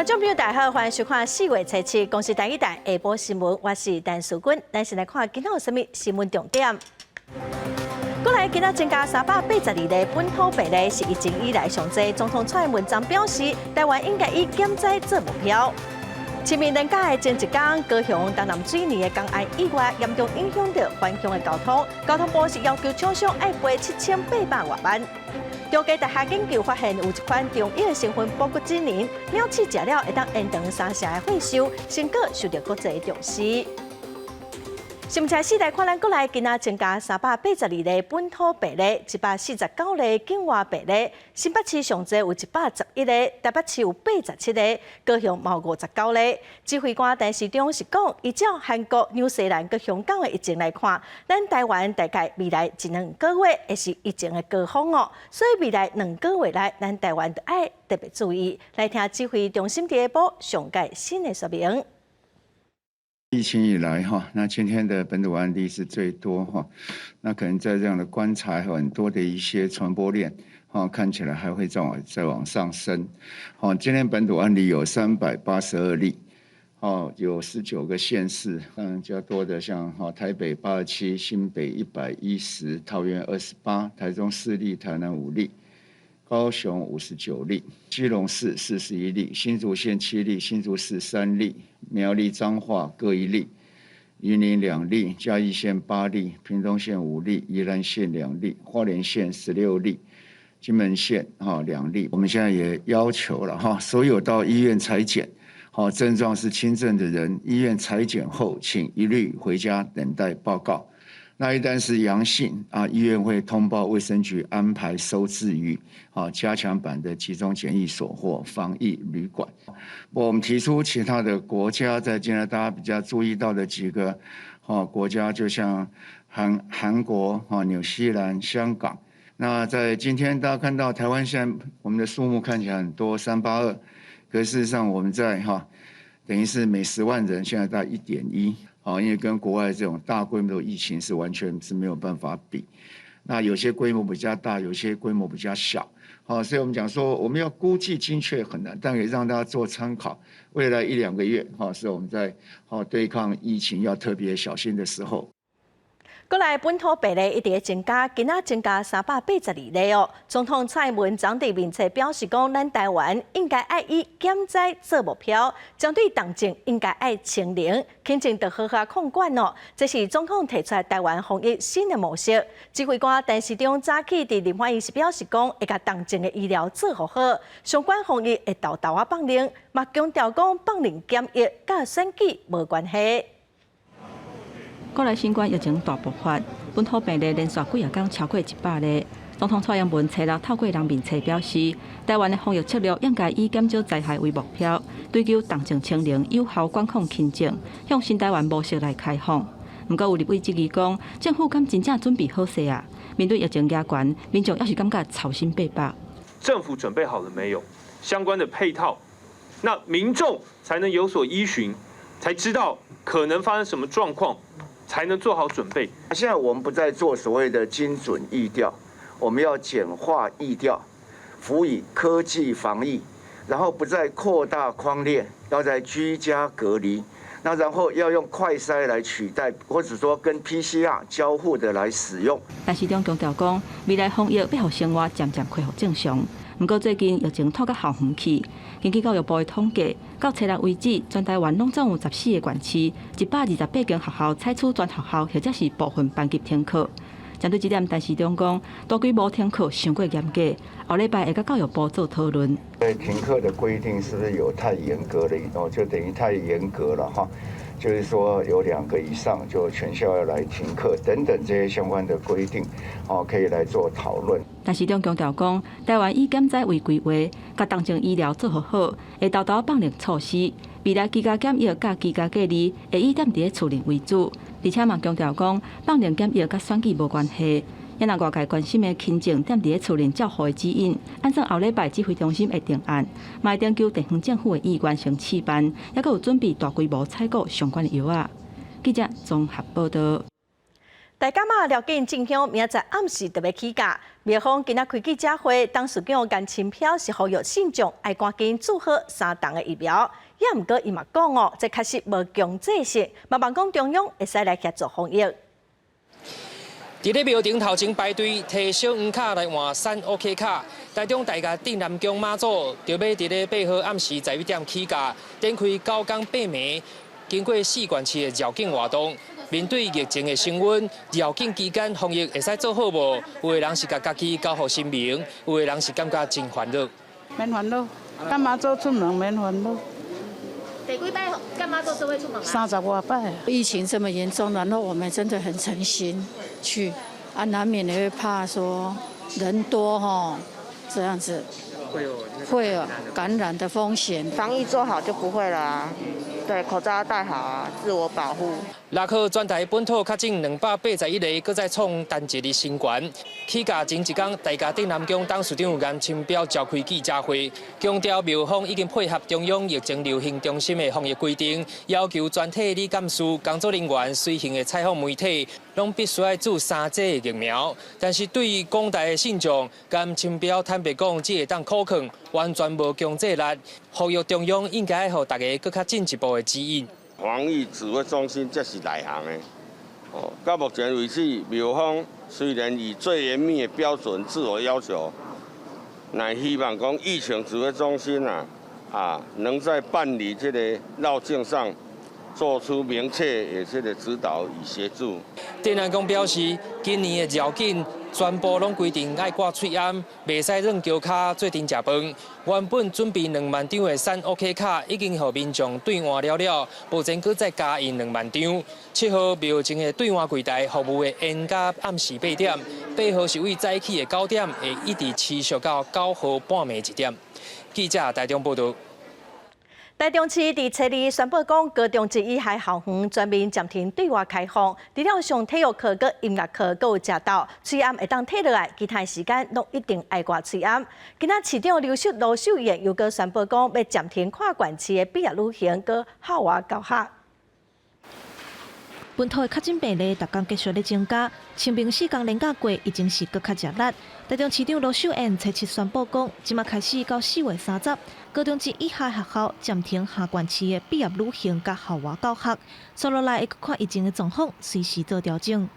觀眾朋友大家好，歡迎收看四月初七公視台語台下晡新聞，我是陳淑君。咱先來看今仔有啥物新聞重點。國內今仔增加382例本土病例，是疫情以來上濟。總統蔡英文昨表示，台灣應該以減災做目標。清明連假的前一工，高雄東南水泥的工安意外，嚴重影響著環鄉的交通。交通部是要求廠商愛賠7800外萬。中繼大學研究發現，有一款中藥的成分補骨脂仁，秒刺食了會當延長三成的歲數，成果受著國際重視。新聞開始來看，咱國內今仔增加382例本土病例，149例境外病例。新北市上濟有111例，台北市有87例，高雄嘛有59例。指揮官陳時中是講，依照韓國、紐西蘭佮香港的疫情來看，咱台灣大概未來一兩個月會是疫情的高峰哦，所以未來兩個月內，咱台灣著愛特別注意。來聽指揮中心佇下晡上蓋新的說明。疫情以來哈，那今天的本土案例是最多哈，那可能在這樣的觀察很多的一些傳播鏈，哈，看起來還會再往上升。好，今天本土案例有382例，哦，有19個縣市，較多的像哈台北87，新北110，桃園28，台中4例，台南5例，高雄59例，基隆市41例，新竹縣7例，新竹市3例，苗栗、彰化各1例，雲林2例，嘉義縣8例，屏東縣5例，宜蘭縣2例，花蓮縣16例，金門縣哈2例。我們現在也要求了哈，所有到醫院採檢，好症狀是輕症的人，醫院採檢後，請一律回家等待報告。那一旦是陽性啊，醫院會通報衛生局安排收治於啊加強版的集中檢疫所或防疫旅館。我們提出其他的國家，在現在大家比較注意到的幾個國家，就像韓國、啊紐西蘭、香港。那在今天大家看到台灣現在我們的數目看起來很多，382，可事實上我們在哈等於是每10萬人現在在1.1。好，因為跟國外這種大規模的疫情是完全是沒有辦法比。那有些規模比較大，有些規模比較小。好，所以我們講說，我們要估計精確很難，但可以讓大家做參考。未來一兩個月，哈，是我們在好對抗疫情要特別小心的時候。國內本土病例一直增加，今仔增加382例哦。總統蔡英文昨佇面冊表示講，咱台灣應該愛以減災做目標，針對重症應該愛清零，輕症著好好控管哦。這是總統提出台灣防疫新的模式。指揮官陳時中早起佇立法院是表示講，會共重症的醫療做予好，相關防疫會沓沓仔放冗，嘛強調講放冗檢疫佮選舉無關係。國內新冠疫情大爆發，本土病例連續幾仔工超過100例。總統蔡英文初六透過人面冊表示，台灣的防疫策略應該以減少災害為目標，追求重症清零、有效管控輕症，向新台灣模式來開放。毋過有立委質疑講，政府敢真正準備好勢啊？面對疫情加懸，民眾猶是感覺操心八百。政府準備好了沒有？相關的配套，那民眾才能有所依循，才知道可能發生什麼狀況。才能做好準備。現在我們不再做所謂的精準疫調，我們要簡化疫調，輔以科技防疫，然後不再擴大匡列，要在居家隔離，那然後要用快篩來取代，或者說跟 PCR 交互的來使用。陳時中強調講，未來防疫欲予生活漸漸恢復正常。毋過最近疫情拖到校園去，根據教育部的統計，到初六為止，全台灣攏總有14個縣市，128間學校採取全學校或者是部分班級停課。針對這點，陳時中講，大規模停課傷過嚴格，後禮拜會佮教育部做討論。對停課的規定是不是有太嚴格了？哦，就等於太嚴格了哈。就是說有兩個以上就全校要來停課等等這些相關的規定，哦，可以來做討論。陳時中強調講，台灣以減災為規劃，共重症醫療做予好，會沓沓放冗措施。未來居家檢疫佮居家隔離會以踮佇咧厝內為主，而且嘛強調講，放冗檢疫佮選舉無關係。也若外界關心的輕症踮佇咧厝內照護的指引，按算後禮拜指揮中心會定案，嘛會徵求地方政府的意願先試辦，猶閣有準備大規模採購相關的藥仔。記者綜合報道。大甲媽廖境進香，明仔載暗時就欲起駕。廟方今仔開記者會，董事長顏清標是呼籲信眾愛趕緊注好三針的疫苗。也毋過伊嘛講哦，這確實無強制性，嘛望講中央會使來協助防疫。佇咧廟埕頭前排隊提小黃卡來換瘦 OK 卡，台中大甲鎮瀾宮媽祖就欲佇咧8號暗時11點起駕，展開9工8暝，經過四縣市的繞境活動。面對疫情的升溫，繞境期間防疫會使做好無？有的人是共家己交予神明，有的人是感覺真煩惱。免煩惱，佮媽祖出門免煩惱。第幾擺佮媽祖做伙出門啊？三十外擺。疫情這麼嚴重，然後我們真的很誠心去，啊，難免也會怕說人多吼，這樣子會有感染的風險。防疫做好就不會了啊。對，口罩要戴好啊，自我保護。六號全台本土確診281例，閣再創單一日新懸。起駕前一工，大甲鎮瀾宮董事長顏清標召開記者會，強調廟方已經配合中央疫情流行中心的防疫規定，要求全體理監事、工作人員、隨行的採訪媒體，攏必須愛注三劑疫苗。但是對於廣大的信眾，顏清標坦白講，只會當苦勸，完全無強制力。呼籲中央應該予大家閣較進一步的指引。防疫指揮中心這是內行的，哦，到目前為止，廟方雖然以最嚴密的標準自我要求，乃希望講疫情指揮中心啊，能在辦理這個繞境上做出明確的這個指導與協助。鎮瀾宮表示，今年的繞境全部攏規定愛掛喙罨，袂使軟轎跤做陣食飯。原本準備2萬張的瘦 OK 卡已經予民眾兌換了了，目前閣再加印2萬張。7號廟前的兌換櫃台服務會延到暗時8點，8號是為早起的9點，會一直持續到9號半暝1點。記者台中報導。台中市佇初二宣布講，高中職以下校園全面暫停對外開放，除了上體育課、佮音樂課，閣有食晝，喙罨會當退落來，其他時間攏一定愛掛喙罨。今仔市長盧秀燕又閣宣布講，欲暫停跨縣市的畢業旅行，佮校外教學。本土的確診病例逐工繼續咧增加，清明四工連假過，疫情是閣較食力。台中市長盧秀燕初七宣布講，這馬開始到4月30，高中職以下學校暫停跨縣市的畢業旅行佮校外教學，紲落來會看疫情的狀況，隨時做調整。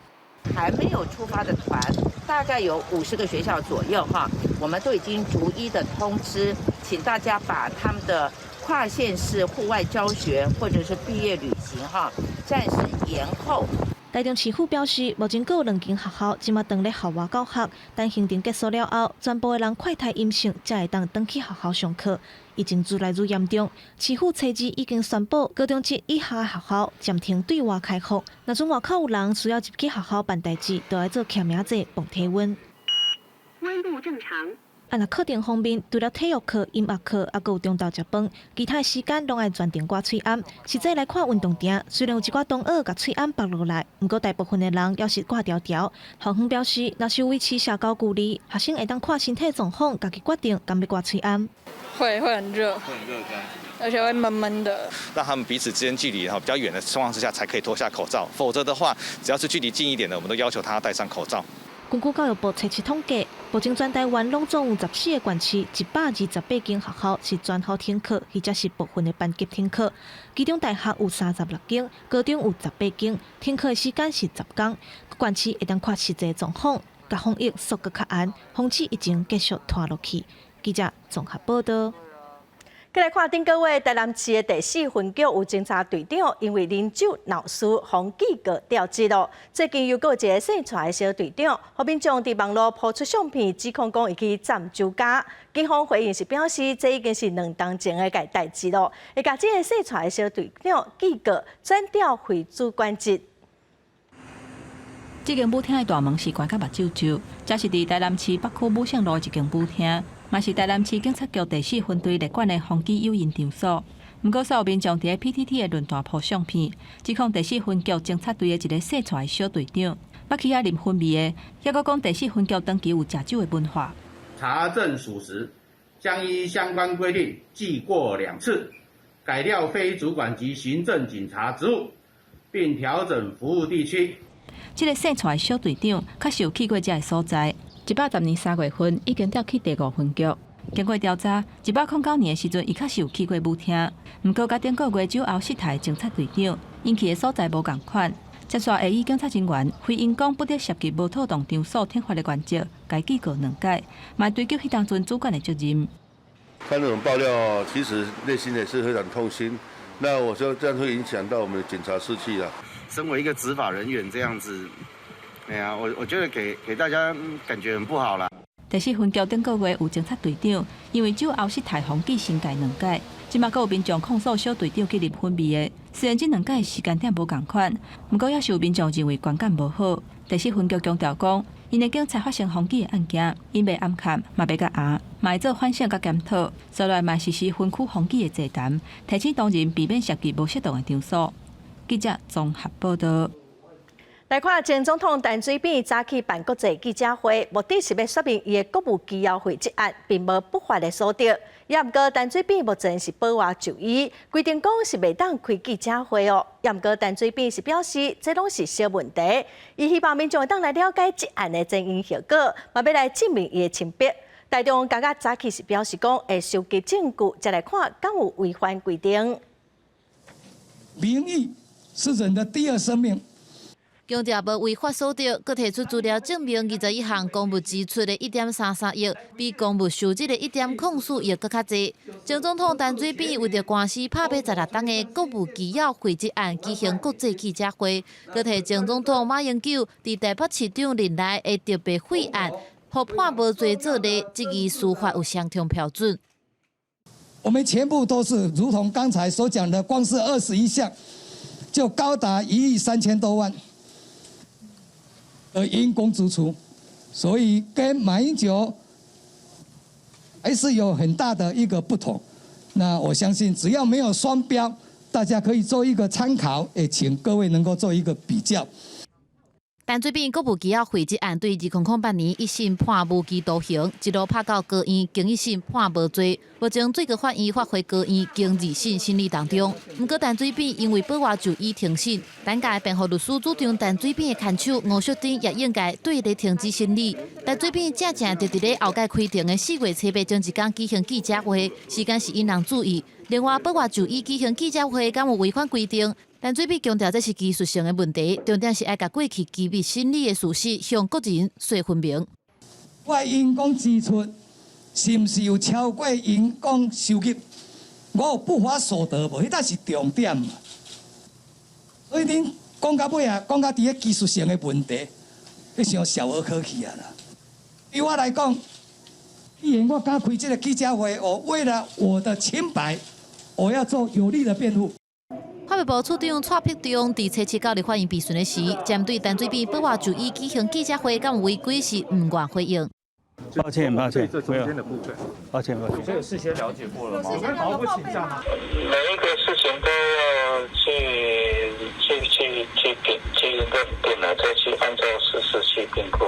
還沒有出發的團，大概有50個學校左右哈，我們都已經逐一的通知，請大家把他們的跨縣市戶外教學或者是畢業旅行哈，暫時延後。台中市府表示，目前閣有兩間學校這馬當咧校外教學，等行程結束了後，全部的人快篩陰性，才會當轉去學校上課。疫情愈來愈嚴重，市府初二已經宣布，高中職以下學校暫停對外開放。若準外口有人需要入去學校辦代誌，就愛做簽名制磅體溫。溫度正常。啊，若課程方面，除了體育課、音樂課，猶閣有中晝食飯，其他時間攏愛全程掛喙罨。實際來看運動場，雖然有一寡同學共喙罨縛落來，毋過大部分的人猶是掛牢牢。校方表示，若是維持社交距離，學生會當看身體狀況，家己決定敢欲掛喙罨。會很熱，會很熱這樣子，而且會悶悶的。讓他們彼此之間距離比較遠的情況之下，才可以脫下口罩，否則的話，只要是距離近一點的，我們都要求他戴上口罩。根據教育部初七統計，目前全台灣攏總有14個縣市，128間學校是全校停課，或者是部分的班級停課。其中大學有36間，高中有18間，停課的時間是10工。各縣市會當看實際狀況，共防疫縮閣較嚴，防止疫情繼續拖落去。記者綜合報道。閣來看頂個月台南市的第四分局有偵查隊長因為啉酒鬧事，予記過調職囉。最近又閣有一个姓蔡的小隊長，予民眾佇網路 po 出相片，指控講伊去佔酒家。警方回應時表示，這已經是兩冬前的代誌囉。會共這个姓蔡的小隊長記過轉調回主管職。這間舞廳的大門是關甲目睭睭，這是佇台南市北區武聖路的一間舞廳，嘛是台南市警察局第四分隊列管的防止誘因場所。毋過，煞有民眾佇咧 PTT 的論壇 po 相片，指控第四分局偵察隊的一个姓蔡的小隊長，捌去遐啉薰味的，猶閣講第四分局長期有食酒的文化。查證屬實，將依相關規定記過兩次，改調非主管級行政警察職務，並調整服務地區。這个姓蔡的小隊長確實有去過這个所在。110年3月份已經調去第五分局。經過調查，109年的時陣，伊確實有去過舞廳。毋過，佮頂個月酒後失態的偵察隊長，𪜶去的所在無仝款。接續會以警察人員回應講不得涉及無妥當場所懲罰的原則，共警告兩擺，嘛追究彼當陣主管的責任。看這種爆料，其實內心也是非常痛心。那我說這樣會影響到我們的警察士氣啊。身為一個執法人員，這樣子，哎呀，我覺得給大家感覺很不好啦。第四分局頂個月有偵察隊長，因為酒後失態，予記申誡兩擺，這馬閣有民眾控訴小隊長去啉粉味的。雖然這兩擺時間點無仝款，毋過也是有民眾認為觀感無好。第四分局強調講，𪜶的警察發生風紀的案件，𪜶袂掩蓋，嘛袂共掩，嘛會做反省佮檢討，接落來嘛實施分區風紀的座談，提醒同仁避免涉及無適當的場所。記者綜合報道。來看前總統陳水扁早起辦國際記者會，目的是欲說明伊的國務機要費這案並無不法的所得。也毋過陳水扁目前是保外就醫，規定講是袂當開記者會哦。也毋過陳水扁是表示，這攏是小問題，伊希望民眾會當來了解這案的前因後果，嘛欲來證明伊的清白。台中感覺早起是表示講會收集證據，再來看敢有違反規定。名譽是人的第二生命。強調無違法所得，閣提出資料證明21項公務支出的1.33億，比公務收入的1.04億閣較濟。前總統陳水扁為著官司拍馬16冬的國務機要費這案舉行國際記者會，閣提前總統馬英九佇台北市長任內的特別費案，予判無罪做例，質疑司法有雙重標準。我們全部都是如同剛才所講的，光是21項就高達1億3000多萬。而因公支出，所以跟馬英九還是有很大的一個不同。那我相信，只要沒有雙標，大家可以做一個參考，也請各位能夠做一個比較。陳水扁國務機要費這案對2008年一審判無期徒刑，一路拍到高院經一審判無罪。目前最高法院發回高院經二審審理當中。毋過陳水扁因為保外就醫停審，等下辯護律師主張陳水扁的牽手吳淑珍也應該對咧停止審理。陳水扁正正佇咧後蓋開庭的4月初八前一工舉行記者會，時間是引人注意。另外保外就醫舉行記者會，敢有違反規定？陳水扁強調這是技術性的問題，重點是愛共過去機密審理的事實向國人說分明。我因公支出是毋是有超過因公收入？我有不法所得無？彼才是重點嘛。所以恁講到尾啊，講到佇咧技術性的問題，彼傷小兒科去啊啦。對我來講，既然我敢開這個記者會，我為了我的清白，我要做有力的辯護。法務部處長蔡碧中佇初七到立法院備詢的時，針對陳水扁保外就醫舉行記者會，敢有違規是毋願回應。抱歉，抱歉，這中間的部分，抱歉，抱歉。這有事先了解過了嗎？好，不請假嗎？每一個事情都要去認定了，再去按照事實去評估。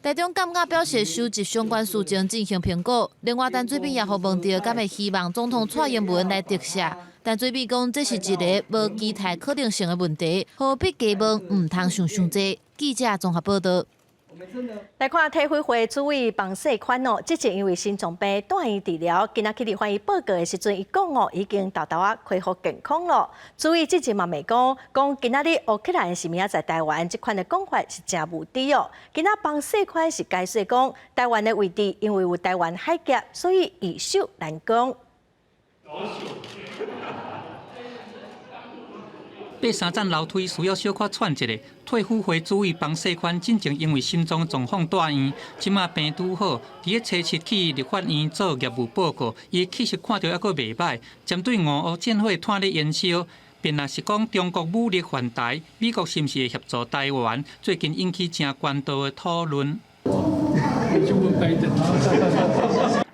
台中感覺表示收集相關事情進行評估。另外，陳水扁也予問著，敢會希望總統蔡英文來特赦？陳水扁講，這是一个無期待可能性的問題，何必加問，毋通想傷濟。記者綜合報道。來看體飛會主委彭世寬哦，之前因為心臟病住院治療，今仔去立法院報告的時陣，伊講哦已經沓沓仔恢復健康咯。主委之前嘛袂講，講今仔日烏克蘭是明仔載台灣，這款的講法是誠無知哦。今仔彭世寬是解釋講，台灣的位置因為有台灣海峽，所以易守難攻。爬三層樓梯需要小可喘一下。退輔會主委彭世寬進前因為心臟狀況住院，這馬病拄好，佇咧初七去立法院做業務報告，伊氣色看著猶閣袂䆀。針對俄烏戰火湠咧延燒，便若是講中國武力犯台，美國是毋是會協助台灣？最近引起誠關注的討論。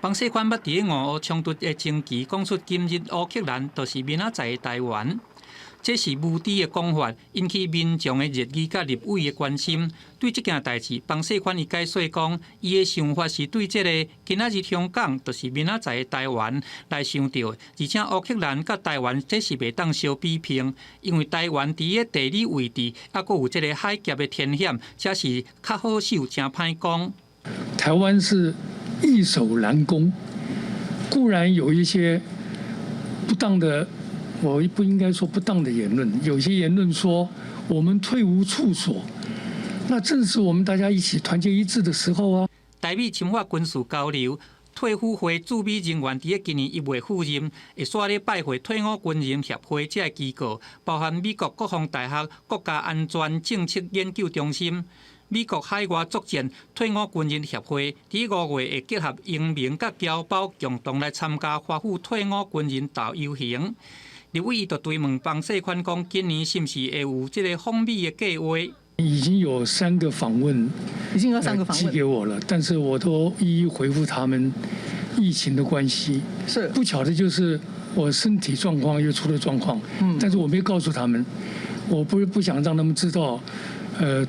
彭世寬捌佇咧俄烏衝突的前期講出，今日烏克蘭就是明仔載的台灣。這是無知的講法，引起民眾的熱議佮立委的關心。對這件代誌，彭世寬伊解說講，伊的想法是對這個今仔日香港，就是明仔載的台灣來想著，而且烏克蘭佮台灣這是袂當相比拼，因為台灣佇个地理位置，猶閣有這个海峽的天險，才是較好守，誠歹講。台灣是易守難攻，固然有一些不當的，我不應該說不當的言論，有些言論說我們退無處所，那正是我們大家一起團結一致的時候啊。台美深化軍事交流，退輔會駐美人員佇今年1月赴任，會煞咧拜會退伍軍人協會這个機構，包含美國國防大學國家安全政策研究中心、美國海外作戰退伍軍人協會，佇5月會結合榮民佮僑胞共同來參加華府退伍軍人大遊行。立委伊就追問彭世寬講，今年是毋是會有這个訪美的計劃？已經有三個訪問，已經有三個訪問寄給我了，但是我都一一回覆他們。疫情的關係是不巧的，就是我身體狀況又出了狀況，但是我沒告訴他們，我不想讓他們知道，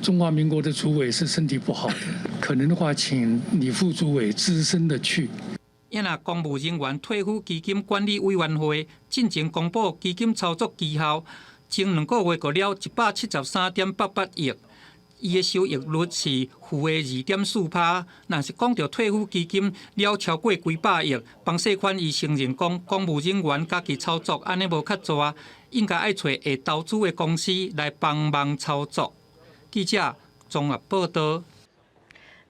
中華民國的主委是身體不好的，可能的話，請李副主委資深的去。也若公務人員退撫基金管理委員會進前公布基金操作績效，前2個月過了173.88億，伊的收益率是負的2.4%。若是講著退撫基金了超過幾百億，彭世寬伊承認講，公務人員家己操作按呢無較濟，應該愛揣會投資的公司來幫忙操作。記者綜合報道。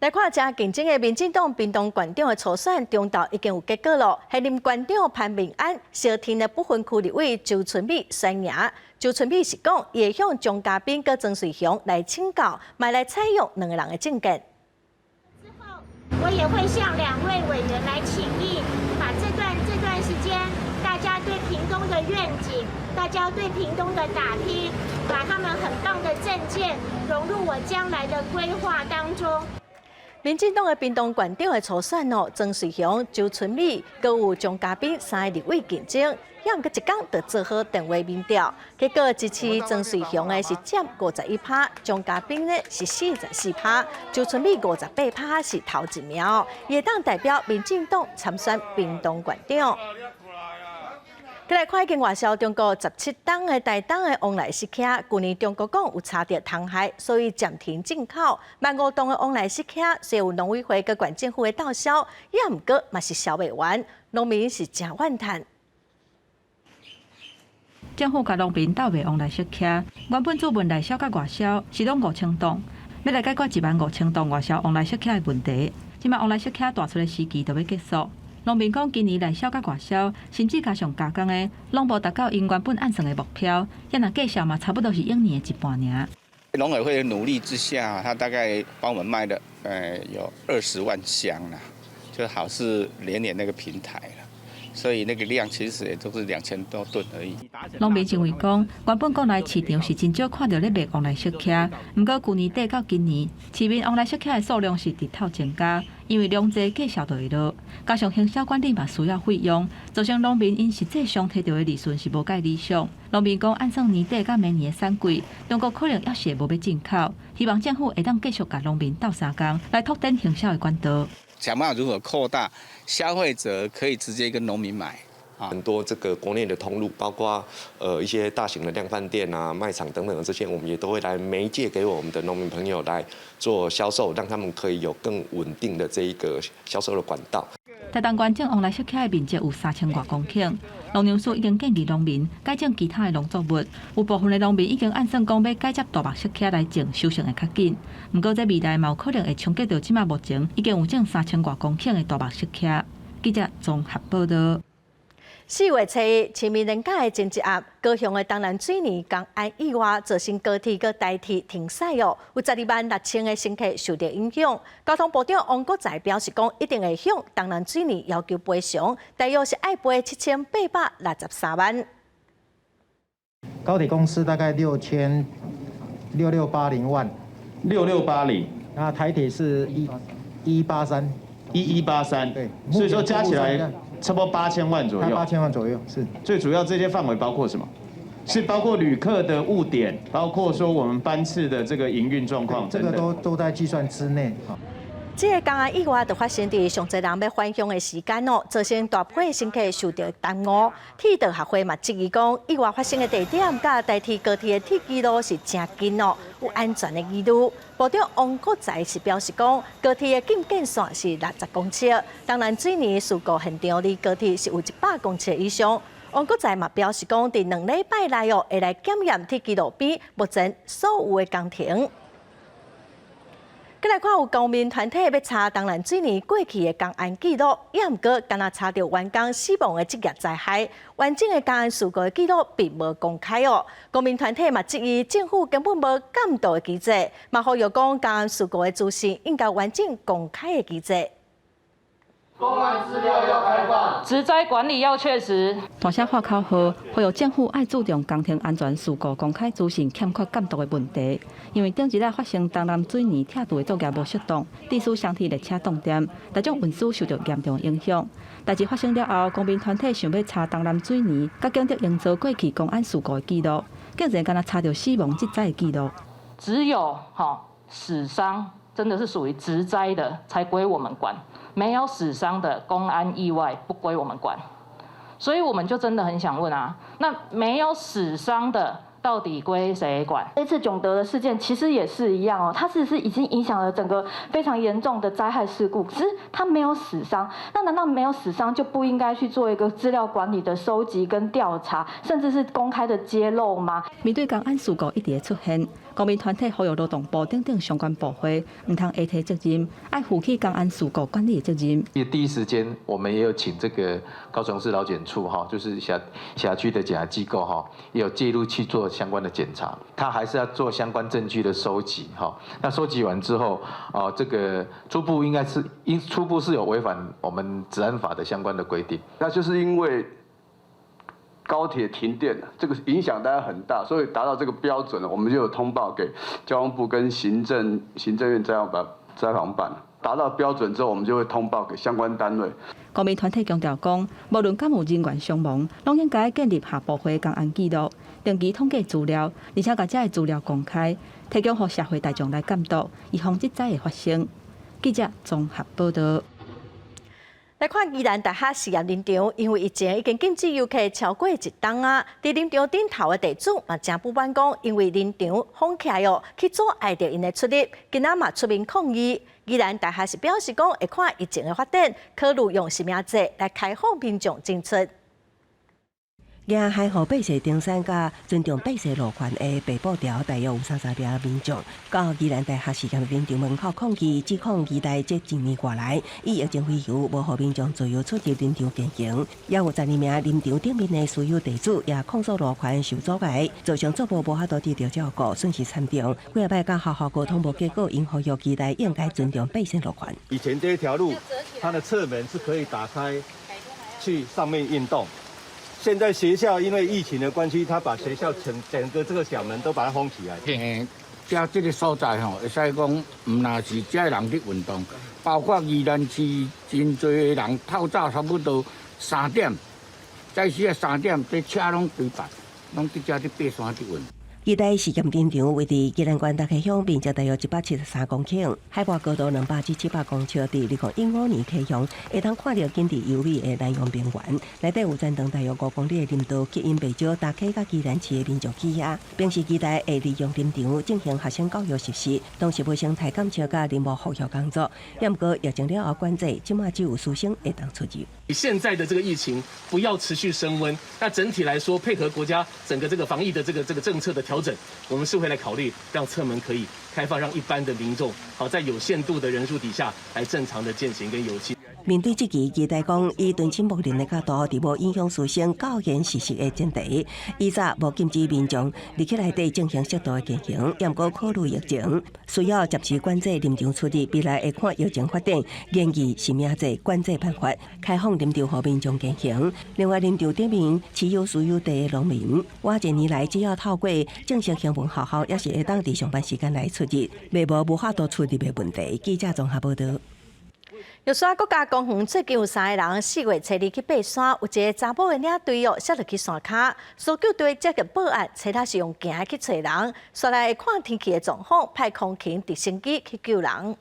來看誠競爭的民進黨屏東縣長的初選，中晝已經有結果囉。現任縣長潘孟安，相挺的不分區立委周春米選贏。周春米是講，伊會向鍾嘉賓佮曾瑞雄來請教，嘛來採用兩个人的政見。之後，我也會向兩位委員來請益，把這段時間大家對屏東的願景，大家對屏東的打拼，把他們很棒的政見融入我將來的規劃當中。民進黨的屏東縣長的初選哦，曾瑞雄、周春米、閣有鍾嘉賓三个立委競爭，猶毋過一工就做好電話民調，結果支持曾瑞雄的是佔51%，鍾嘉賓呢是44%，周春米58%是頭一名，伊會當代表民進黨參選屏東縣長。閣來看已經外銷中國17噸的台東的旺來釋茄，舊年中國講有查著蟲害，所以暫停進口。15,000噸的旺來釋茄，雖有農委會佮縣政府的鬥銷，也毋過嘛是銷袂完，農民是誠怨嘆。政府共農民鬥賣旺來釋茄，原本主問內銷佮外銷是攏5000噸，欲來解決15,000噸外銷旺來釋茄的問題。這擺旺來釋茄大出的時期就欲結束。農民講，今年內銷佮外銷，甚至加上加工的，攏無達到𪜶原本按算的目標。也若計數嘛，差不多是往年的一半爾。農委會的努力之下，他大概幫我們賣了，有20萬箱啦，就好似連年那個平台了，所以那個量其實也都是2000多噸而已。農民認為講，原本國內市場是真少看著咧賣旺來釋茄，毋過舊年底到今年，市面旺來釋茄的數量是直透增加，因為量濟價數就會落，加上行銷管理嘛需要費用，造成農民𪜶實際上提著的利潤是無蓋理想。農民講，按算年底到明年的產季，中國可能猶是會無欲進口，希望政府會當繼續共農民鬥相共，來拓展行銷的管道。想辦法如何擴大消費者可以直接跟農民買。很多這個國內的通路，包括一些大型的量販店啊、賣場等等的這些，我們也都會來媒介給我們的農民朋友來做銷售，讓他們可以有更穩定的這一個銷售的管道。台東縣種旺來釋茄的面積有3000外公頃，農糧署已經建議農民改種其他的農作物。有部分的農民已經按算講欲改接大目釋茄來種，收成會較緊。毋過這未來嘛有可能會衝擊著這馬目前已經有種3000外公頃的大目釋茄。記者綜合報道。4月初一，清明連假的前一暗，高雄的東南水泥工安意外造成高鐵佮台鐵停駛哦，有12萬6千个乘客受著影響。交通部長王國材表示講，一定會向東南水泥要求賠償，大約是愛賠7863萬。高鐵公司大概六千六六八零萬， 6680，那台鐵是一一八三， 1183，對，所以說加起來差不多8000萬左右。 8000萬左右是。最主要這些範圍包括什麼？是包括旅客的誤點，包括說我們班次的這個營運狀況，這個都在計算之內。這个工安意外就發生佇上濟人欲返鄉的時間哦，造成大批乘客受著耽誤。鐵道學會嘛質疑講，意外發生的地點佮台鐵高鐵的鐵支路是誠近哦，有安全的疑慮。部長王國材是表示講，高鐵的禁建線是60公尺，東南水泥事故現場離高鐵是有100公尺以上。王國材嘛表示講，佇2禮拜內哦，會來檢驗鐵支路邊目前所有的工程。閣來看有公民團體欲查東南水泥過去的工安記錄，也毋過敢若查著員工死亡的職業災害，完整的工安事故的記錄並無公開哦。公民團體嘛質疑政府根本無監督的機制，嘛呼籲講工安事故的資訊應該完整公開的機制。工安資料要開放，職災管理要確實。大聲喊口號，呼籲政府愛注重工程安全事故公開資訊欠缺監督的問題。因為頂一擺發生東南水泥拆除的作業無適當，致使雙鐵列車斷電，大眾運輸受著嚴重影響。代誌發生了後，公民團體想欲查東南水泥佮景德營造過去工安事故的記錄，竟然敢若查著死亡職災的記錄。只有死傷，真的是屬於職災的，才歸我們管。沒有死傷的工安意外不歸我們管，所以我們就真的很想問啊，那沒有死傷的到底歸誰管？這次炯德的事件其實也是一樣哦，它其實是已經影響了整個非常嚴重的災害事故，只是它沒有死傷，那難道沒有死傷就不應該去做一個資料管理的收集跟調查，甚至是公開的揭露嗎？面對工安事故一直出現，公民團體呼籲勞動部等等相關部會，毋通下推責任，愛負起工安事故管理的責任。第一時間，我們也有請這個高雄市勞檢處哈，就是轄區的檢查機構哈，也有介入去做相關的檢查。他還是要做相關證據的收集哈。那收集完之後，哦，這個初步應該是應初步是有違反我們職安法的相關的規定。那就是因為高鐵停電，這個影響當然很大，所以達到這個標準，我們就有通報給交通部跟行政院災防辦。達到標準之後，我們就會通報給相關單位。公民團體強調講，無論敢有人員傷亡，攏應該建立下部會工安記錄，定期統計資料，而且共這个資料公開，提供予社會大眾來監督，以防職災的發生。記者綜合報道。來看宜蘭大學實驗林場，因為疫情已經禁止遊客超過一冬啊。佇林場頂頭的地主嘛，誠不滿講，因為林場封起來哦，去阻礙著𪜶的出入，今仔嘛出面抗議。宜蘭大學是表示講，會看疫情的發展，考慮用實名制來開放民眾進出。行海河爬雪登山佮尊重爬雪路權的白布條，大約有30名民眾，到宜蘭大學實驗林場門口抗議，指控宜大這一年外來以疫情為由，無予民眾自由出入林場健行。也有12名林場頂面的私有地主也控訴路權受阻礙，造成作物無法度得著照顧，損失慘重。幾仔擺佮學校溝通無結果，𪜶呼籲宜大應該尊重爬山路權。以前這一條路，它的側門是可以打開去上面運動。現在學校因為疫情的關係，他把學校整整個這個小門都把它封起來。遮這个所在吼，會使講毋但是遮人佇運動，包括宜蘭市真濟人透早差不多3點，早時啊3點，這車攏規排，攏佇遮佇爬山佇運。宜大實驗林場位佇宜蘭縣大溪鄉，面積大約173公頃，海拔高度200至700公尺，佇2015年啟用，會當看著景緻優美的南陽平原。內底有全長大約5公里的林道，吸引袂少大溪佮宜蘭市的民眾去遐。平時宜大會利用林場進行學生教育實施，同時無生態監測佮林木復育工作。毋過疫情了後管制，這馬只有師生會當出入。現在的這個疫情不要持續升溫，那整體來說，配合國家整個這個防疫的這個政策的調整，我們是會來考慮讓側門可以開放，讓一般的民眾好在有限度的人數底下來正常的健行跟遊憩。面對這個，宜大講以敦親睦鄰的角度，佇無影響師生教研實習的前提，以早無禁止民眾入去內底進行適度的健行，毋過考慮疫情需要暫時管制林場出入，未來會看疫情發展，研議實名制管制辦法，開放林場予民眾健行。另外，林場頂面持有私有地的農民，倚一年來只要透過正式行文學校，也是會當佇上班時間來出入，袂無無法度出入的問題。記者綜合報道。玉山國家公園最近有三个人4月初二去爬山，有一个查某的領隊哦，摔落去山跤，搜救隊接到報案，初六是用行去揣人，煞來會看天氣的狀況，派空勤直升機去救人。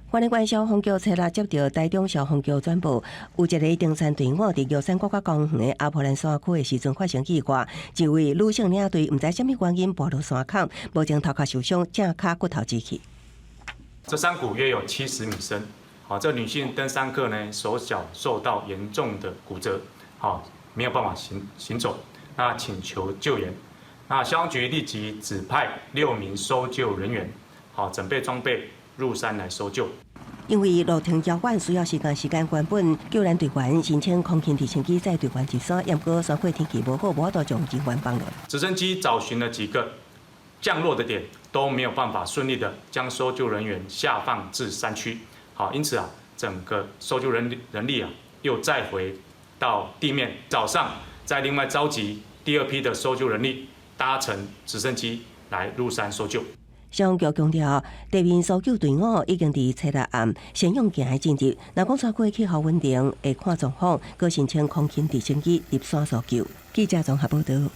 花蓮縣消防局初六接到台中消防局轉報，有一个登山隊伍佇玉山國家公園的阿婆蘭山區的時陣發生意外，一位女性領隊毋知啥物原因跋落山坎，目前頭殼受傷，正跤骨頭擠去。這山谷約有70米深，好，這女性登山客呢，手腳受到嚴重的骨折，好，沒有辦法行走，那請求救援，那消防局立即指派6名搜救人員，好，準備裝備入山來搜救。因為路程遙遠，需要時間關本，救援隊員申請空勤直升機載隊員入山，毋過山區天氣無好，無法度將人員放落。直升機找尋了幾個降落的點，都沒有辦法順利的將搜救人員下放至山區。好，因此啊，整個搜救人力啊，又再回到地面。早上再另外召集第二批的搜救人力，搭乘直升機來入山搜救。消防局強調，地面搜救隊伍已經佇初六暗先用行的進入。若講山區氣候穩定，會看狀況，閣申請空勤直升機入山搜救。記者綜合報導。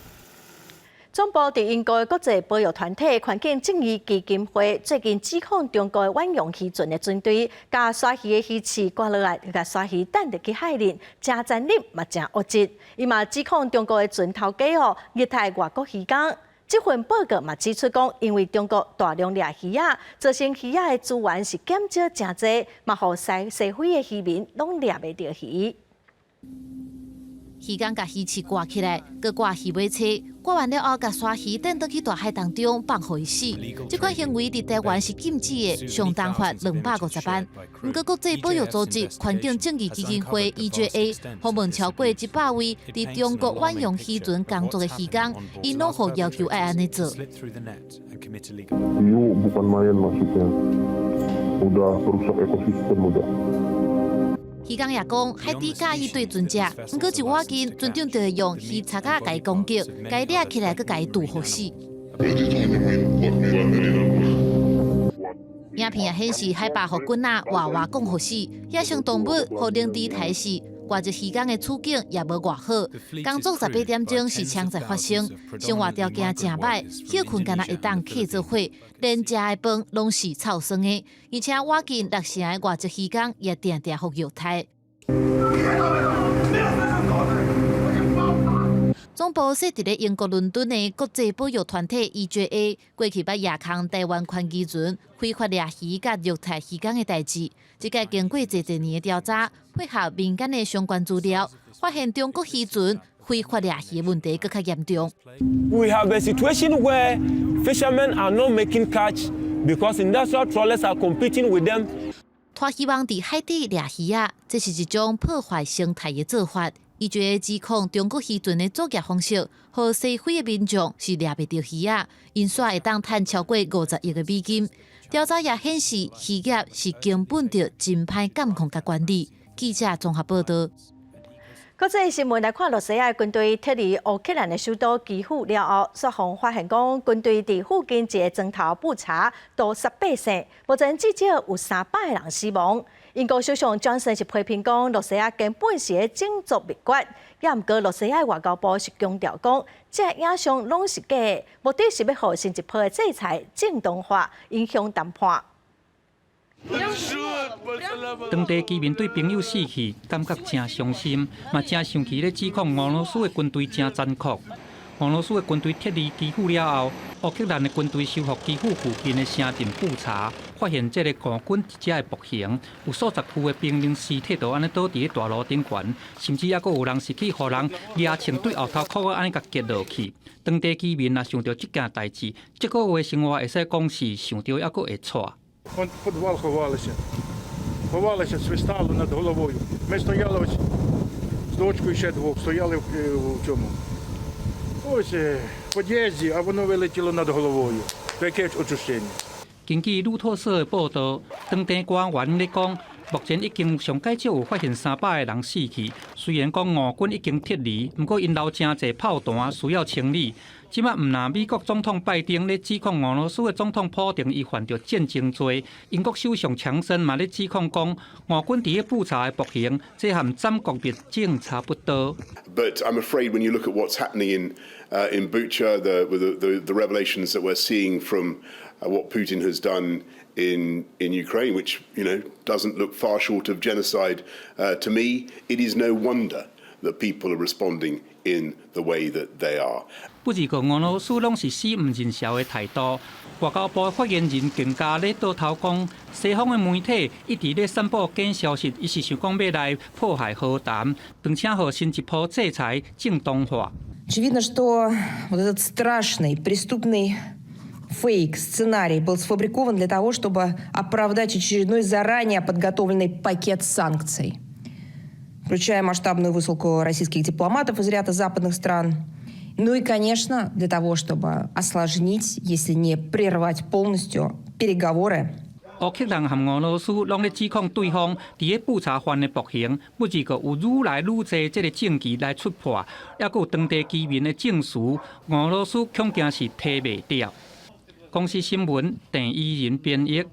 總部佇英國的國際保育團體環境正義基金會最近指控中國的遠洋漁船的船隊，共鯊魚的魚刺割落來，共鯊魚擲入去海裡，誠殘忍嘛，誠惡質。伊嘛指控中國的船頭家哦，虐待外國漁工。這份報告嘛指出講，因為中國大量掠魚仔，造成魚仔的資源是減少誠濟，嘛予西非的漁民攏掠袂著魚。漁工共魚刺掛起來，閣掛魚尾叉，掛完了後，共鯊魚擲倒去大海當中放予伊死。這款行為佇台灣是禁止的，上重罰250萬。毋過國際保育組織環境正義基金會 EJA 訪問超過100位佇中國遠洋漁船工作的漁工，𪜶攏予要求愛按呢做。 Hiu bukan main masuknya, udah merusak ekosistem udah. 漁工也講，海豬佮意對船隻，毋過一倚近，船長就會用魚叉仔共伊攻擊，共伊掠起來，閣共伊毒予死。影片也顯示海豹予棍仔活活摃予死，野生動物予冷豬刣死，外籍漁工的處境也無偌好，工作18點鐘是常在發生，生活條件誠䆀，歇睏敢若會當囥做伙，連食的飯攏是臭酸的，而且倚近六成的外籍漁工也定定予虐待。總部設佇咧英國倫敦的國際保育團體 EJA 過去捌夜空台灣寬基船非法掠魚佮虐待漁工的代誌。這屆經過濟濟年的調查，配合民間的相關資料，發現中國漁船非法掠魚的問題閣較嚴重。 We have a situation where fishermen are not making catch because industrial trawlers are competing with them. 拖漁網佇海底掠魚仔，這是一種破壞生態的做法。伊就會指控中國漁船的作業方式，予西非的民眾是掠袂著魚仔，𪜶煞會當趁超過50億的美金。調查也顯示，漁業是根本就真歹監控佮管理。記者綜合報導。國際新聞來看，羅西亞軍隊撤離烏克蘭的首都基輔了後，煞予發現講軍隊佇附近一个莊頭布查屠殺百姓，目前至少有300個人死亡。英國首相強森是批評講，羅西亞根本是咧種族滅絕。也毋過，羅西亞外交部是強調講，這影像攏是假的，目的是欲予新一波的制裁正當化，影響談判。當地居民對朋友死去感覺誠傷心，嘛誠生氣咧指控俄羅斯的軍隊誠殘酷。俄羅斯的軍隊撤離基輔了後，烏克蘭的軍隊收復基輔附近的城鎮布查，發現這个俄軍一隻的暴行，有數十具的兵人屍體就按呢倒佇咧大路頂懸，甚至猶閣有人是去予人掠槍對後頭殼按呢共擊落去。當地居民若想著這件代誌，這個月生活會使講是想著猶閣會掣。 Вон в підвал ховалися. Ховалися, свистало над головою. Ми стояли ось з дочкою ще двох, стояли в цьому. Ось в під'їзді, а воно вилетіло над головою. Таке ощущення. 根據路透社的報導，當地官員咧講，目前已經上蓋少有發現300個人死去。雖然講俄軍已經撤離，毋過𪜶留誠濟炮彈需要清理。這馬毋但美國總統拜登咧指控俄羅斯的總統普丁伊犯著戰爭罪，英國首相強森嘛咧指控講俄軍佇咧布查的暴行，這和斬國滅種差不多。 But I'm afraid when you look at what's happening in Bucha, the revelations that we're seeing from what Putin has done in Ukraine, which doesn't look far short of genocide to me, it is no wonder that people are responding in the way that they are. 不過俄羅斯攏是死毋認潲的態度。外交部發言人更加咧倒頭講，西方的媒體一直咧散布假消息，伊是想講欲來破壞和談，並且予新一波制裁正當化。 Очевидно, что вот этот страшный преступный фейк, сценарий был сфабрикован для того, чтобы оправдать очередной заранее подготовленный пакет санкций, включая масштабную высылку российских дипломатов из ряда западных стран. Ну и, конечно, для того, чтобы осложнить, если не прервать полностью переговоры. 烏克蘭和俄羅斯攏咧指控對方佇咧布查犯的暴行，不過有愈來愈濟這个證據來出破，抑閣有當地居民的證詞，俄羅斯恐驚是推袂掉。公視新聞鄭伊仁編譯。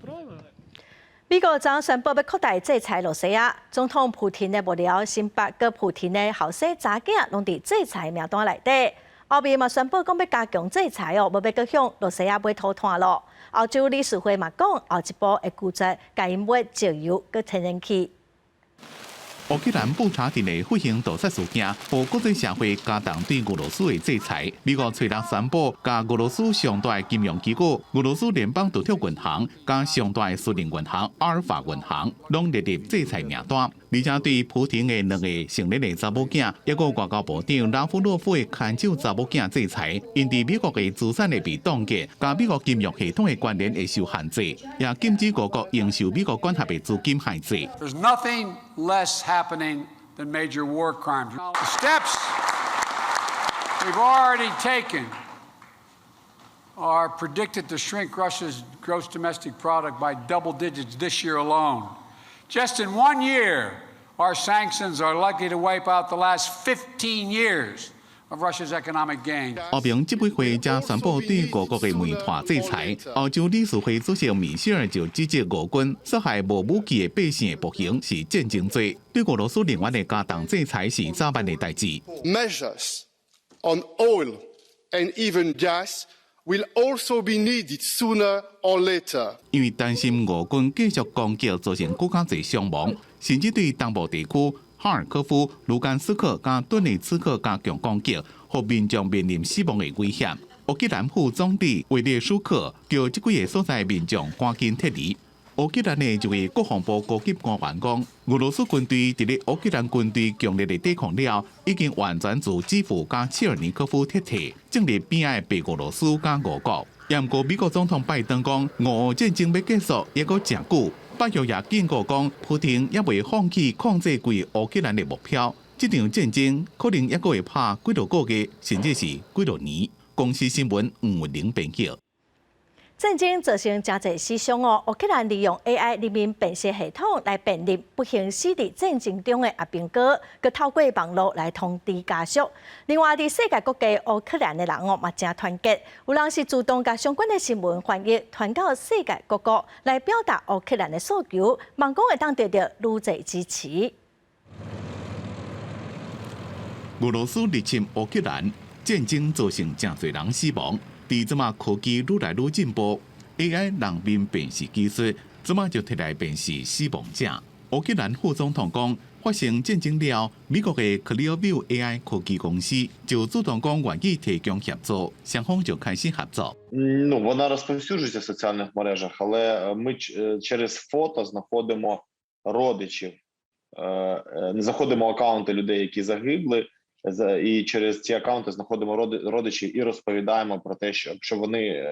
美國昨宣布欲擴大制裁露西亞，總統普廷的幕僚辛巴佮普廷的後生查囝攏佇制裁名單內底。歐盟嘛宣布講欲加強制裁哦，無欲閣向露西亞買塗炭囉。歐洲理事會嘛講，後一步會拒絕共𪜶買石油佮天然氣。烏克蘭布查鎮的血腥屠殺事件，予國際社會加重對俄羅斯的制裁。美國隨後宣布，共俄羅斯上大的金融機構俄羅斯聯邦儲蓄銀行、佮上大的私人銀行阿爾法銀行，攏列入制裁名單。而且對普廷的兩個成年的查某囝，抑閣外交部長拉夫洛夫的牽手查某囝制裁，𪜶佇美國的資產會被凍結，佮美國金融系統的關聯會受限制，也禁止俄國用受美國管轄的資金限制。 There's nothing less happening than major war crimes. The steps we've already taken are predicted to shrink Russia's gross domestic product by double digits this year alone. Just in one year, our sanctions are likely to wipe out the last 15 years of Russia's economic gains. 歐盟執委會才宣布對俄國的煤炭制裁。歐洲理事會主席米歇爾就指責俄軍殺害無武器的百姓的暴行是戰爭罪，對俄羅斯另外的加重制裁是早晚的代誌。 Measures on oil and even gas will also be needed sooner or later. 因為擔心俄軍繼續攻擊，造成閣較濟傷亡，甚至對東部地區哈爾科夫、盧甘斯克佮頓涅茨克加強攻擊，予民眾面臨死亡的危險。烏克蘭副總理維列舒克叫這幾个所在民眾趕緊撤離。烏克蘭的一位國防部高級官員講，俄羅斯軍隊佇咧烏克蘭軍隊強烈的抵抗了，已經完全自基輔佮切爾尼科夫撤退，進入邊仔的白俄羅斯佮俄國。毋過美國總統拜登講，俄烏戰爭欲結束，猶閣誠久。北約也警告講，普丁猶未放棄控制規烏克蘭的目標，這場戰爭可能猶閣會拍幾落個月，甚至是幾落年。公視新聞吳文玲編輯。戰爭造成誠濟死傷哦，烏克蘭利用 AI 人面辨識系統來辨認不幸死佇戰爭中的阿兵哥，閣透過網路來通知家屬。另外，佇世界各地烏克蘭的人哦嘛誠團結，有人是主動共相關的新聞翻譯傳到世界各國來表達烏克蘭的訴求，望講會當得到愈濟支持。俄羅斯入侵烏克蘭，戰爭造成誠濟人死亡。佇這馬科技愈來愈進步，AI 人面辨識技術，這馬就提來辨識死亡者。烏克蘭副總統講，發生戰爭了，美國的 Clearview AI 科技公司就主動講願意提供協助，雙方就開始合作。 Ну, вона розповсюджується в соціальних мережах, але ми через фото знаходимо родичів, знаходимо акаунти людей, які загибли, і через ці акаунти знаходимо родичів і розповідаємо про те, що якщо вони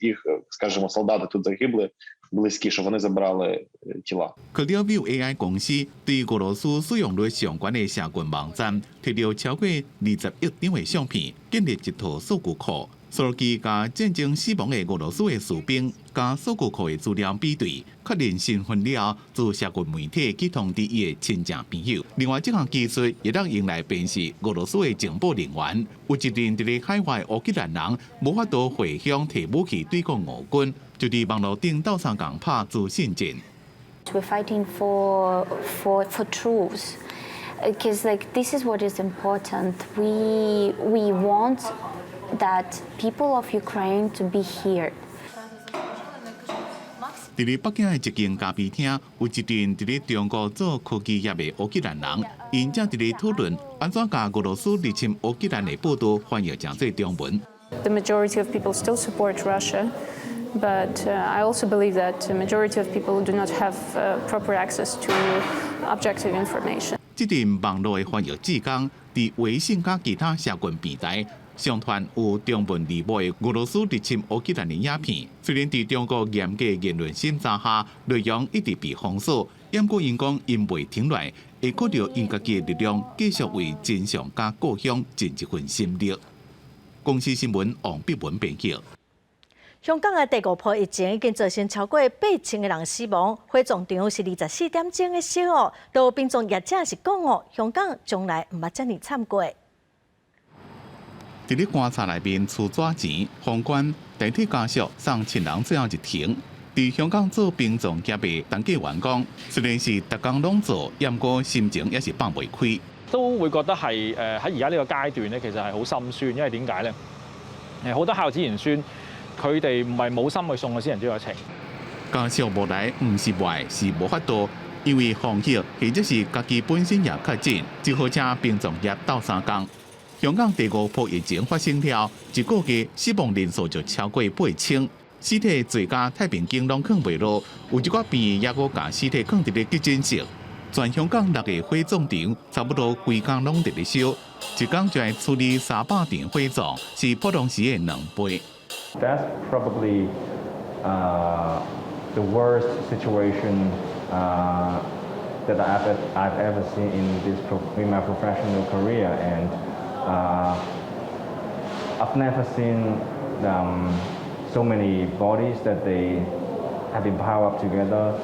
їх, скажімо, солдати тут загибли, Близькі, щоб вони забрали тіла. Clearview AI 公司對俄羅斯使用率上懸的社群網站，提著超過20億張的相片，建立一套數據庫。數據共戰爭死亡的俄羅斯的士兵，佮數據庫的資料比對，確認身份了後，自社群媒體去通知伊的親戚朋友。另外，這項技術會當用來辨識俄羅斯的情報人員。有一陣佇咧海外烏克蘭人無法度回鄉提武器對抗俄軍，就佇網路頂鬥相共拍資訊戰。 We're fighting for truth because, like, this is what is important. We want that people of Ukraine to be heard. 佇咧北京的一間咖啡廳，有一陣佇咧中國做科技業的烏克蘭人，𪜶正佇咧討論按怎共俄羅斯入侵烏克蘭的報道翻譯成做中文。 The majority of people still support Russia, but I also believe that the majority of people do not have proper access to objective information. 這陣網路的翻譯志工，佇微信佮其他社群平台上傳有中文字幕的俄羅斯入侵烏克蘭的影片。雖然佇中國嚴格言論審查下，內容一直被封鎖，毋過𪜶講𪜶袂停落來，會靠著𪜶家己的力量，繼續為真相佮故鄉盡一份心力。公視新聞王碧文編輯。香港的第五波疫情已經造成超過8000個人死亡，火葬場是24點鐘的燒哦。都有殯葬業者是講哦，香港從來毋捌遮爾慘過。佇咧棺材內面出紙錢、封棺，代替家屬送親人最後一程。佇香港做殯葬業的陳繼元講，雖然是逐工攏做，毋過心情也是放袂開。都會覺得係喺而家呢個階段咧，其實係好心酸，因為點解咧？好多孝子賢孫，佢哋唔係冇心去送個先人最後一程。家屬無來，毋是無愛，是無法度，因為防疫或者是家己本身也確診，只好請殯葬業鬥相共。香港第五波疫情發生了，一個月死亡人數就超過8000，屍體濟甲太平間攏囥袂落，有一寡病院猶閣共屍體囥佇咧急診室。全香港六個火葬場差不多規工攏佇咧燒，一工就愛處理300場火葬，是普通時的2倍。 That's probably the worst situation that I've ever seen in my professional career, and I've never seen so many bodies that they have been piled up together.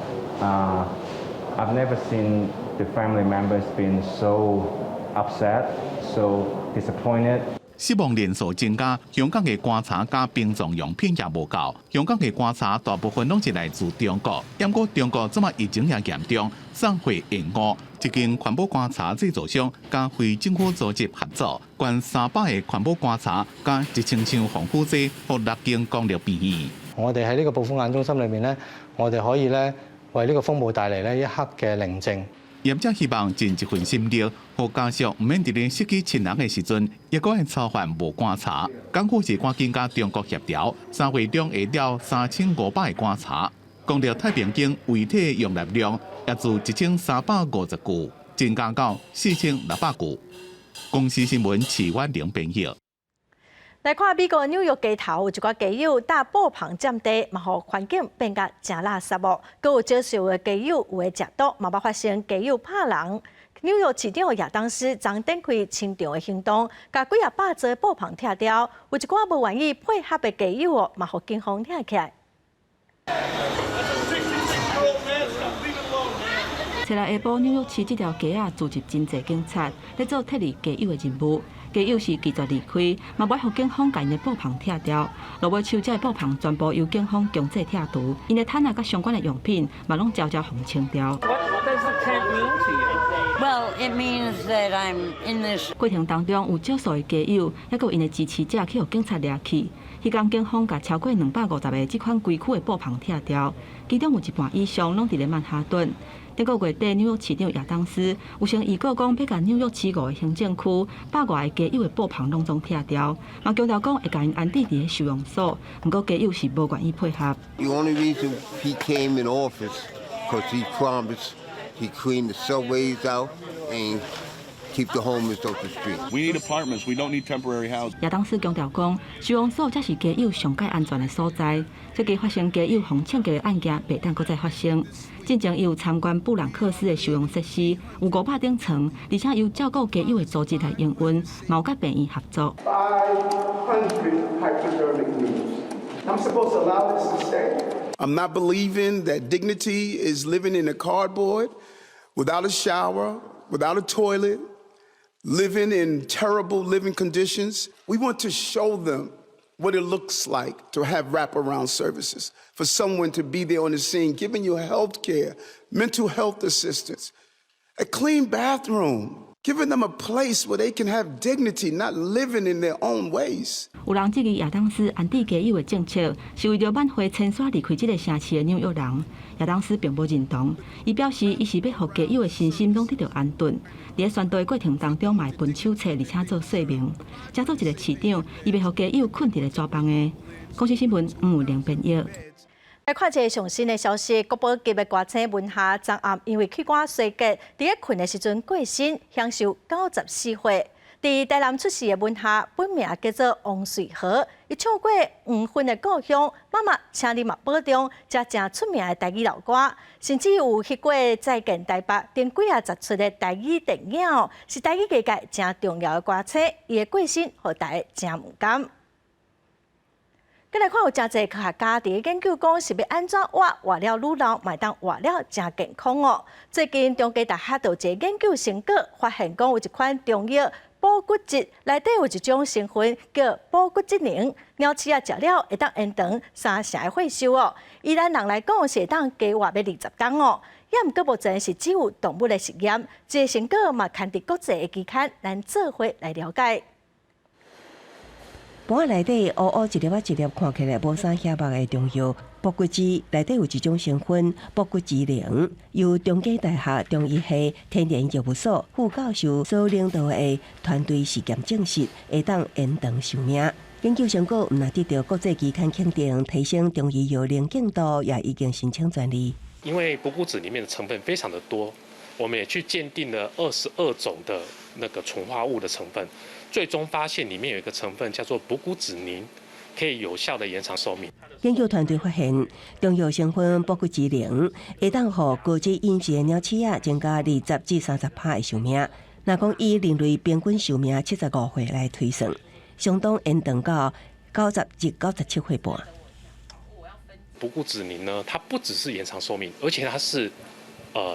I've never seen the family members being so upset, so disappointed. 死亡人數增加，香港的棺材佮殯葬用品也無夠。香港的棺材大部分攏是來自中國，毋過中國這擺疫情也嚴重，送貨延誤。這間環保棺材製造商佮非政府組織合作，捐300個環保棺材佮1000箱防腐劑，予六間公立病院。我哋喺呢個暴風眼中心裏面咧，我哋可以咧為呢個風暴帶嚟咧一刻嘅寧靜。業者希望盡一份心力，予家屬毋免佇咧失去親人的時陣，猶閣愛操煩無棺材。港府是趕緊佮中國協調，3月中會調3500個棺材。公立太平間遺體容納量也自1350具增加到4600具。公視新聞徐婉玲編譯。來看美國紐約街頭有一寡街友搭布棚佔地，嘛予環境變甲誠垃圾哦。閣有少數的街友有的食毒，嘛捌發生街友拍人。紐約市長亞當斯昨展開清場的行動，共幾仔百座布棚拆掉。有一寡無願意配合的街友哦，嘛予警方掠起來。初六下晡，紐約市這條街仔聚集真濟警察，咧做撤離街友的任務。街友是拒絕離開，嘛無愛予警方共𪜶的布棚拆掉。落尾手這布棚全部由警方強制拆除，𪜶的毯仔佮相關的用品嘛攏悄悄予清掉。 Well, it means that I'm in this. 過程當中有少數的街友，猶閣有𪜶的支持者去予警察掠去。彼工警方共超過250個這款規區的布棚拆掉，其中有一半以上攏佇咧曼哈頓。頂個月底，紐約市長亞當斯有先預告講，欲共紐約市五個行政區百外个街友的布棚攏總拆掉，嘛強調講會共𪜶安置佇咧收容所。毋過街友是無願意配合。 The only reason he came in office, because he promised he cleaned the subways out and Keep the homeless off the street. We need apartments. We don't need temporary housing. 亞當斯強調講，收容所才是街友上蓋安全的所在。這个發生街友予槍擊的案件，袂當閣再發生。進前伊有參觀布朗克斯的收容設施，有500張床，而且由照顧街友的組織來營運，嘛有佮病院合作。 500 hypodermic needles. I'm supposed to allow this to stay? I'm not believing that dignity is living in a cardboard without a shower, without a toilet, living in terrible living conditions. We want to show them what it looks like to have wraparound services, for someone to be there on the scene, giving you health care, mental health assistance, a clean bathroom, giving them a place where they can have dignity, not living in their own ways. 有人質疑亞當斯安置街友的政策，是為著挽回遷徙離開這个城市的紐約人。亞當斯並無認同，伊表示伊是欲予街友的身心攏得著安頓。佇咧宣導的過程當中，嘛會分手冊，而且做說明。這做一个市長，伊袂予街友睏佇咧紙房的。公視新聞吳玲編譯。來看一个上新的消息，國寶級的歌星文夏昨暗因為器官衰竭，佇咧睏的時陣過身，享壽94歲。佇台南出世的文夏，本名叫做王瑞和，伊唱過《黃昏的故鄉》、媽媽，請你嘛保重，這誠出名的台語老歌，甚至有翕過《再見台北》等幾仔十齣的台語電影，是台語藝界誠重要的歌星。伊的過身，予大家誠毋甘。閣來看有誠濟科學家佇咧研究講，是欲按怎活活了愈老，嘛會當活了誠健康哦。最近中興大學就有一个研究成果，發現講有一款中藥補骨脂，內底有一種成分叫補骨脂寧，貓鼠仔食了會當延長三成的歲數哦。以咱人來講，是會當加活欲20冬哦。也毋過目前是只有動物的實驗，這个成果嘛刊佇國際的期刊，咱做伙來了解。盤仔內底烏烏一粒仔一粒，看起來無啥顯目的中藥補骨脂，內底有一種成分補骨脂寧，由中興大學中醫系天然藥物所副教授所領導的團隊實驗證實，會當延長壽命。研究成果毋但得著國際期刊肯定，提升中醫藥靈敏度，也已經申請專利。因為補骨脂裡面的成分非常的多，我們也去鑑定了22種的那個純化物的成分。最終發現裡面有一個成分叫做補骨脂寧，可以有效的延長壽命。研究團隊發現，中藥成分補骨脂寧會當予高脂飲食的貓鼠仔增加20至30%的壽命。若講以人類平均壽命75歲來推算，相當延長到90至97歲半。補骨脂寧呢，它不只是延長壽命，而且它是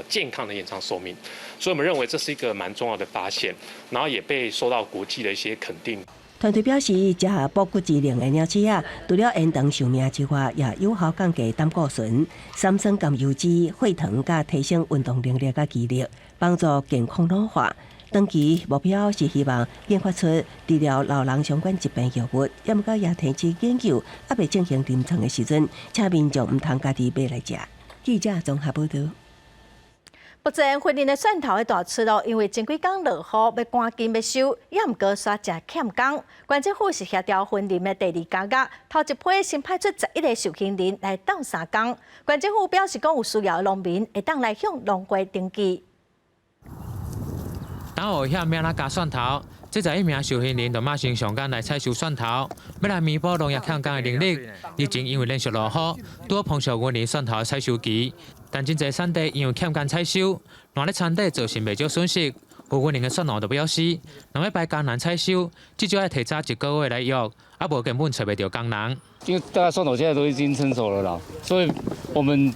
健康的延長壽命，所以我們認為這是一個蠻重要的發現，然後也被受到國際的一些肯定。團隊表示，食補骨脂寧的貓鼠仔，除了延長壽命之外，也有效降低膽固醇、三酸甘油酯、血糖，佮提升運動能力佮肌力，幫助健康老化。長期目標是希望研發出治療老人相關疾病藥物，也毋過也停止研究，猶未進行臨床的時陣，請民眾毋通家己買來食。記者綜合報導。目前雲林的蒜頭的大出咯，因為前幾工落雨，欲趕緊欲收，也毋過煞誠欠工。縣政府是協調雲林的第二工業，頭一批先派出11個受訓人來鬥相共。縣政府表示講，有需要的農民會當來向農會登記。打雨遐欲按怎加蒜頭，這11名受訓人就馬上上工來採收蒜頭，欲來彌補農業欠工的能力。日前因為連續落雨，拄好碰著雲林蒜頭採收期，但真濟產地因為欠工採收，爛咧田底造成袂少損失。有雲林的蒜農就表示，若欲排工人採收，至少愛提早一個月來約，啊無根本揣袂著工人。因為大家蒜頭現在都已經成熟了啦，所以我們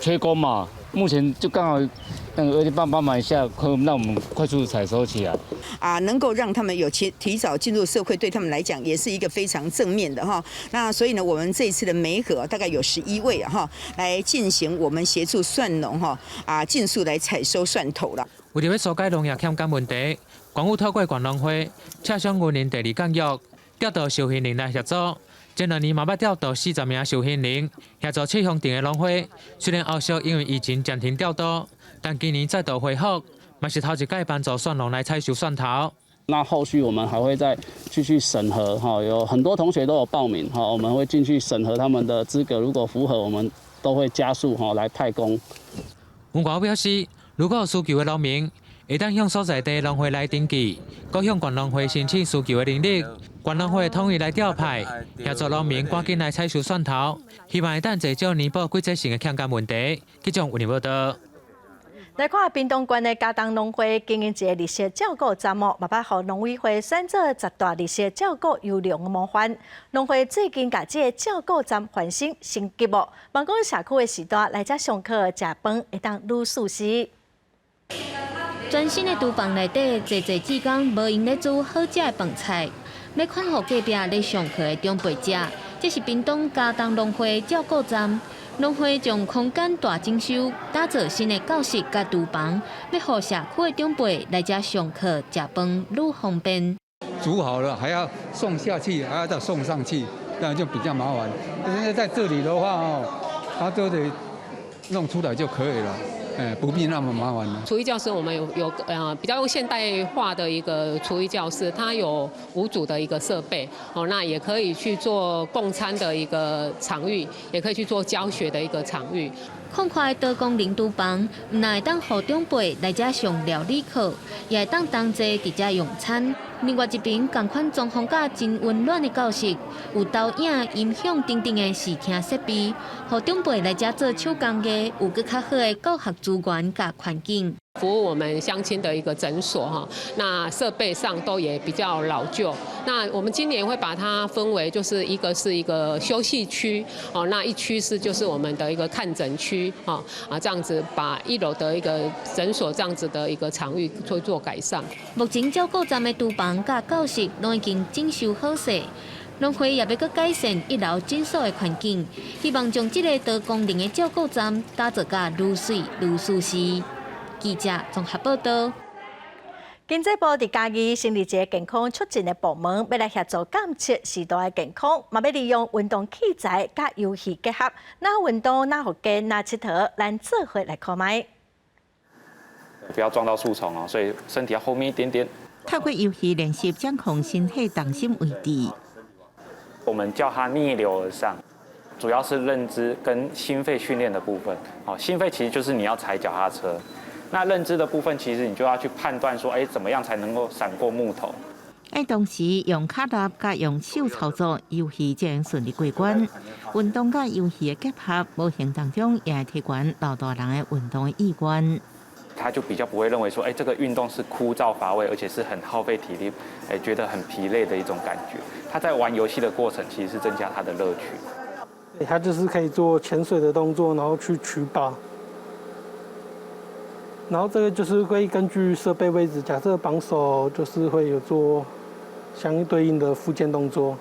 缺工嘛，目前就剛好。那個幫幫忙一下，可讓我們快速採收起來。啊，能夠讓他們有提早進入社會，對他們來講也是一個非常正面的哈。那所以呢，我們這次的媒合大概有11位哈，來進行我們協助蒜農哈啊，盡速來採收蒜頭啦。為著欲紓解農業欠工問題，縣府透過縣農會，洽商雲林第二工業，調度受訓人來協助。前2年嘛捌調度40名受訓人協助七鄉鎮的農會，雖然後續因為疫情暫停調度，但今年再度恢復，嘛是頭一擺幫助蒜農來採收蒜頭。那後續我們還會再繼續審核，哈，有很多同學都有報名，哈，我們會進去審核他們的資格，如果符合，我們都會加速哈來派工。文國表示，如果有需求的農民，會當向所在地農會來登記，閣向縣農會申請需求的能力，縣農會統一來調派，協助農民趕緊來採收蒜頭，希望會當減少彌補季節性的欠工問題。記者為您報道。來看屏東縣的佳冬農會經營一个綠色照顧站哦，嘛捌予農委會選做十大綠色照顧優良的模範。農會最近共這个照顧站翻新升級哦，望講社區的序大來遮上課、食飯會當愈舒適。全新的廚房內底，濟濟志工無閒咧煮好食的飯菜，欲款予隔壁咧上課的長輩食。這是屏東佳冬農會照顧站。農會將空間大整修，打造新的教室佮廚房，欲予社區的長輩來遮上課、食飯愈方便。煮好了還要送下去，還要再送上去，這樣就比較麻煩。現在在這裡的話哦，他都得弄出來就可以了，哎，不必那麼麻煩了。廚藝教室我們有比較用現代化的一個廚藝教室，它有5組的一個設備，哦，那也可以去做共餐的一個場域，也可以去做教學的一個場域。擴寬多功能廚房，毋但會當予長輩來遮上料理課，也會當同齊佇遮用餐。另外一邊，仝款裝潢甲真溫暖的教室，有投影、音響等等的視聽設備，予長輩來遮做手工藝，有閣較好的教學資源佮環境。服務我們鄉親的一個診所哈，那設備上都也比較老舊。那我們今年會把它分為，就是一個是一個休息區，哦，那一區是就是我們的一個看診區，啊啊，這樣子把一樓的一個診所這樣子的一個場域做改善。目前照顧站的廚房佮教室攏已經整修好勢，農會也欲閣改善一樓診所的環境，希望將這个多功能的照顧站打造甲愈媠愈舒適。記者綜合報道。經濟部佇嘉義成立一个健康促進的部門，欲來協助監測序大的健康，嘛欲利用運動器材佮遊戲結合，若運動、若復健、若𨑨迌，咱做伙來看覓。不要撞到樹叢哦，所以身體要後面一點點。透過遊戲練習掌控身體重心位置。我們叫它逆流而上，主要是認知跟心肺訓練的部分。好，心肺其實就是你要踩腳踏車。那認知的部分，其實你就要去判斷說，哎，怎麼樣才能夠閃過木頭？愛同時用跤踏佮用手操作，遊戲才會順利過關。運動佮遊戲的結合，無形當中也會提懸老大人的運動意願。他就比較不會認為說，哎，這個運動是枯燥乏味，而且是很耗費體力，哎，覺得很疲累的一種感覺。他在玩遊戲的過程，其實是增加他的樂趣。他就是可以做潛水的動作，然後去取靶。然後這個就是會根據設備位置，假設綁手就是會有做相對應的復健動作。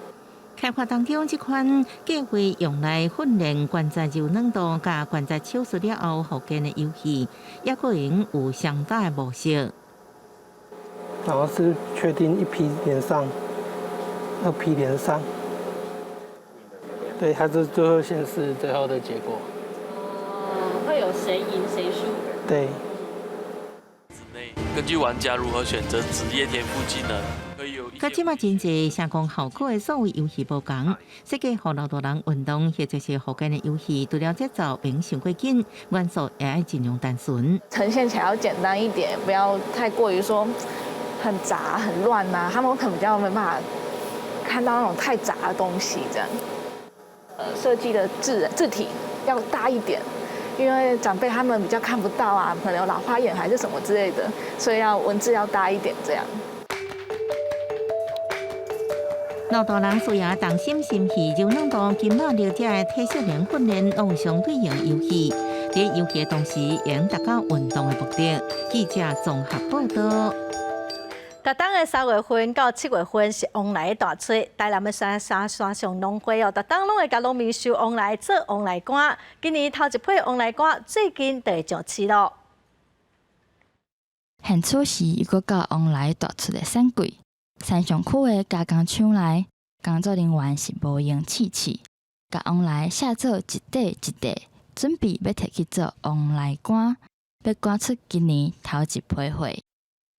開發當中，這款計劃用來訓練關節柔軟度佮關節手術了後復健的遊戲，也可能有雙打的模式。然後是確定一批連上，二批連上，對，它是最後顯示最後的結果。哦，會有誰贏誰輸？對。根據玩家如何選擇職業天賦技能，可以有。佮這馬真濟成功效果的數位遊戲無仝，設計予老大人運動或者是復健的遊戲，除了節奏免傷過緊，元素也愛盡量單純。呈現起來要簡單一點，不要太過於說很雜很亂吶，他們可能比較沒辦法看到那種太雜的東西。這樣，設計的字體要大一點。因為長輩他們比較看不到啊，可能有老花眼還是什麼之類的，所以要文字要大一點這樣。老大人需要重心心肺柔軟度、筋肉力這的體適能訓練，攏有相對應遊戲。佇遊戲的同時，會用達到運動的目的。記者綜合報道。逐冬的3月份到7月份是旺梨的大吹，台南的山上農會哦，逐冬攏會共農民收旺梨做旺梨乾。今年頭一批旺梨乾最近就會上市囉。現此時又閣到旺梨大出的產季，山上區的加工廠內工作人員是無閒試試，共旺梨卸做一塊一塊，準備欲提去做旺梨乾，欲趕出今年頭一批貨。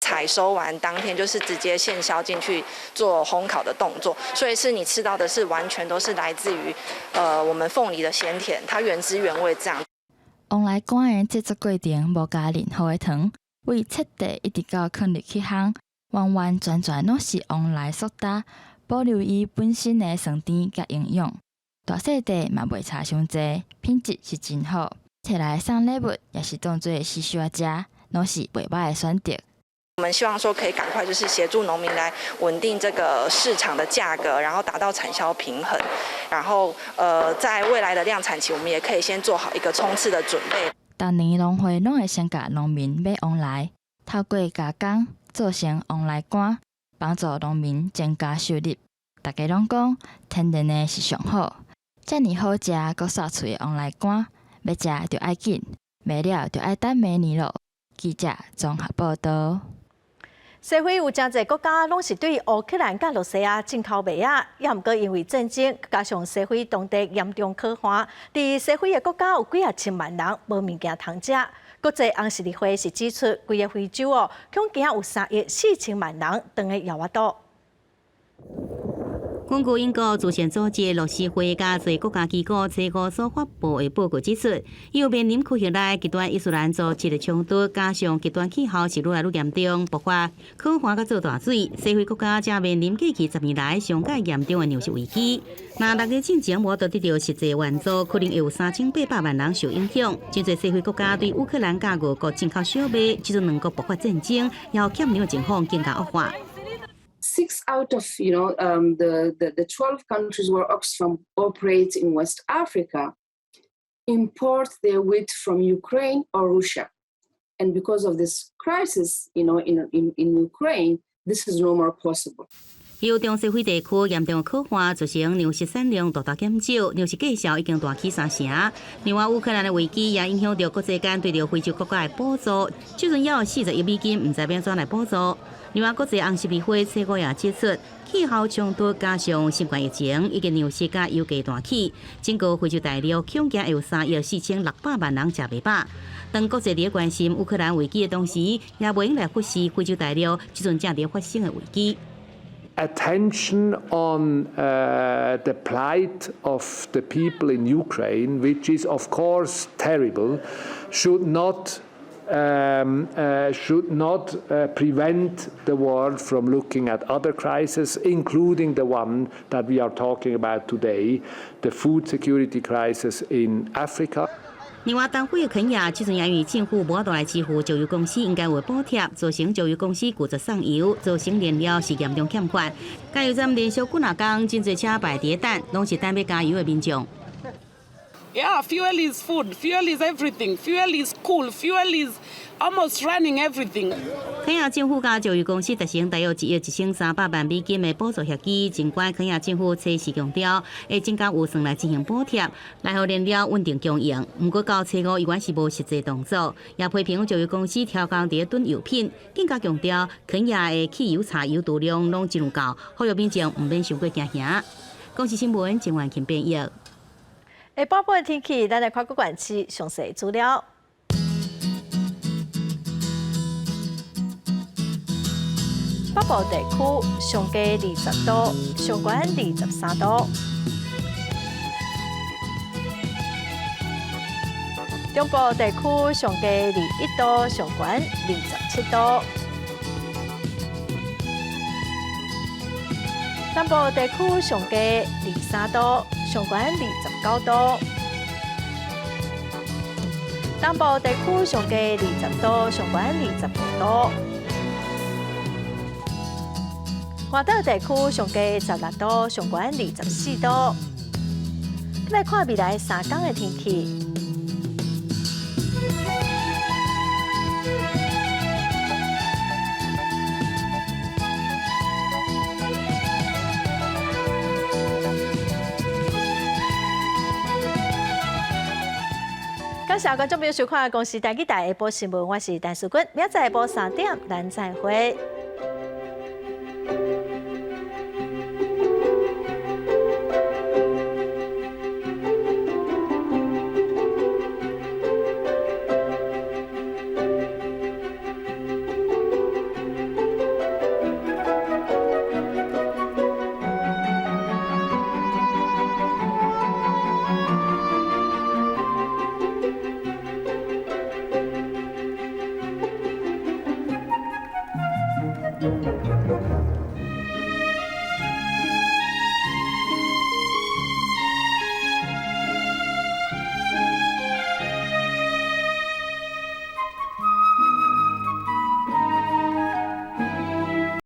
採收完當天就是直接現削進去做烘烤的動作，所以是你吃到的是完全都是來自於，我們鳳梨的鮮甜，它原汁原味這樣。旺梨乾的製作過程無加任何的糖，為切塊一直到囥入去烘，完完全全攏是黃梨蘇打，保留伊本身的酸甜佮營養。大細塊嘛袂差傷濟，品質是真好。摕來送禮物，抑是當做時小食，攏是袂䆀的選擇。我們希望說可以趕快就是協助農民來穩定這個市場的價格，然後達到產銷平衡，然後在未來的量產期，我們也可以先做好一個衝刺的準備。逐年農會攏會先共農民買黃梨，透過加工做成黃梨乾，幫助農民增加收入。大家攏講天然的是上好，遮爾好食閣煞喙的黃梨乾，欲食就愛緊，袂了就愛等明年囉。記者綜合報道。西非有誠濟國家攏是對烏克蘭佮羅西亞進口麥仔，也毋過因為戰爭，加上西非當地嚴重渴旱，佇西非的國家有幾仔千萬人無物件通食。國際紅十字會是指出，規個非洲哦，恐驚有3億4千萬人當下枵肚。根據英國慈善組織樂施會佮濟國家機構初五所發布的報告指出，由面臨區域內極端伊斯蘭組織的衝突，加上極端氣候是愈來愈嚴重，爆發渴旱佮做大水，西非國家正面臨過去10年來上蓋嚴重的糧食危機。若6月進前無得到實際援助，可能會有3800萬人受影響。真濟西非國家對烏克蘭佮俄國進口小麥，這陣兩國爆發戰爭，予欠糧的情況更加惡化。 Six out of the 12 countries where Oxfam operates in West Africa import their wheat from Ukraine or Russia. And because of this crisis, in Ukraine, this is no more possible. 由中西非地區嚴重渴旱，造成糧食產量大大減少，糧食價數已經大起三成。另外，烏克蘭的危機也影響著國際間對著非洲國家的補助，這陣猶有40億美金，毋知欲按怎來補助。另外，國際紅十字會初五也指出，氣候衝突加上新冠疫情，以及糧食佮油價大起，整個非洲大陸恐驚會有3億4600萬人食袂飽。當國際佇關心烏克蘭危機的同時，也袂用來忽視非洲大陸這陣正佇發生的危機。 Attention on the plight of the people in Ukraine, which is of course terrible, should not prevent the world from looking at other crises, including the one that we are talking about today, the food security crisis in Africa. 另外，東非的肯亞這陣也因為政府無法度來支付石油公司應該有的補貼，造成石油公司拒絕送油，造成燃料是嚴重欠缺。加油站連續幾若工，真濟車排佇咧等，攏是等欲加油的民眾。 Yeah, fuel is food, fuel is everything, fuel is cool, fuel is almost running everything. 肯亞政府佮石油公司達成大約1億1300萬美金的補助協議，儘管肯亞政府初時強調會增加預算來進行補貼，來予燃料穩定供應，毋過到初五依然是無實際動作，也批評石油公司超工佇咧囤油品，更加強調肯亞的汽油、柴油儲量攏真有夠，呼籲民眾毋免傷過驚嚇。公視新聞鄭婉琴編譯。下晡晡的天氣，咱來看各縣市詳細資料。北部地區上低20度，上懸23度。中部地區上低21度，上懸27度。南部地區上低23度，上懸29度。東部地區上低20度，上懸25度。外島地區上低16度，上懸24度。來看未來3天的天氣。感謝觀眾朋友收看《公視台語台》下晡新聞，我是陳淑君，明仔載下晡3點，咱再會。